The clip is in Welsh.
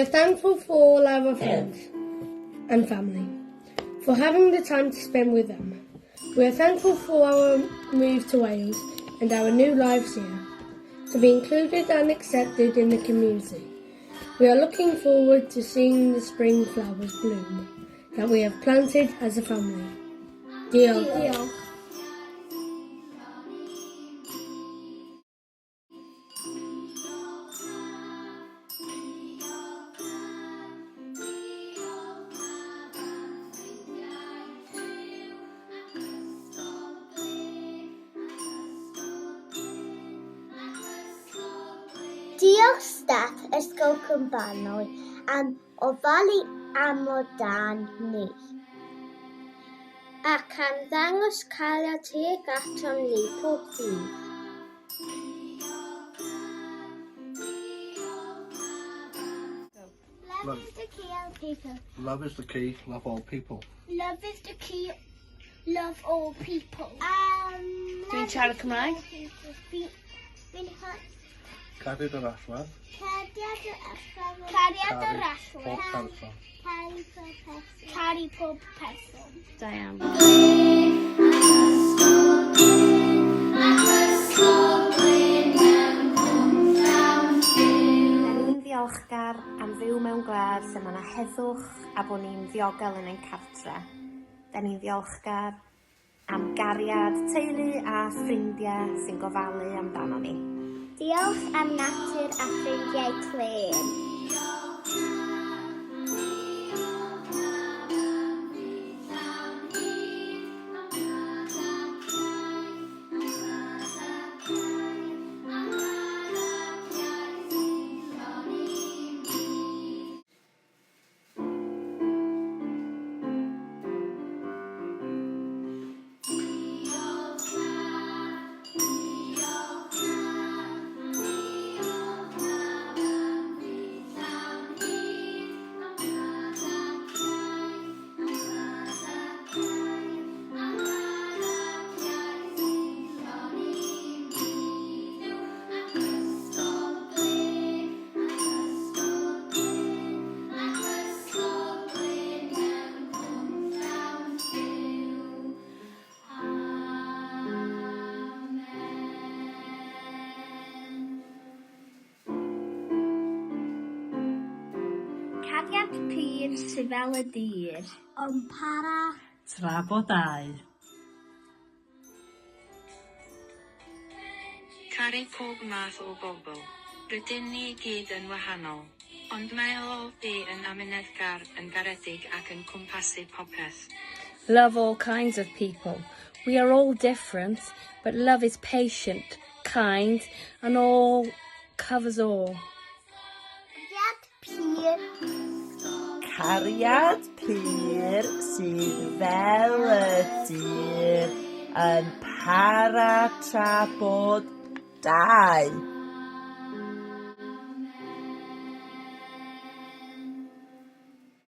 are thankful for all our friends and family, for having the time to spend with them. We are thankful for our move to Wales and our new lives here, to be included and accepted in the community. We are looking forward to seeing the spring flowers bloom that we have planted as a family. Diolch. Diolch. Diolch staff Ysgol Cwmbanwy am ofalu amdan ni. Ac am ddangos cariad tuag atom ni pob dydd. Love is the key, all people. Love is the key, love all people. Love is the key, love all people. Dwi'n siarad Cymraeg. Fi'n Cariad yr allwedd. Cariad yr allwedd. Cariad yr allwedd. Pob person. Caru pob person. Caru pob person. Da iawn. Da ni'n ddiolchgar am fyw mewn gwlad lle mae 'na heddwch a bod ni'n ddiogel yn ein cartre. Da ni'n ddiolchgar am gariad teulu a ffrindiau sy'n gofalu amdano ni. Diolch am natur a ffrindiau clên. Cariad pur sy fel y dŵr. Ond para. Tra bo dau. Caru pob math o bobl. Rydyn ni i gyd yn wahanol. Ond mae LOV yn amyneddgar, yn garedig ac yn cwmpasu popeth. Love all kinds of people. We are all different, but love is patient, kind, and all covers all. Cariad pur. Cariad pur sydd fel y dŵr yn para tra bod dau.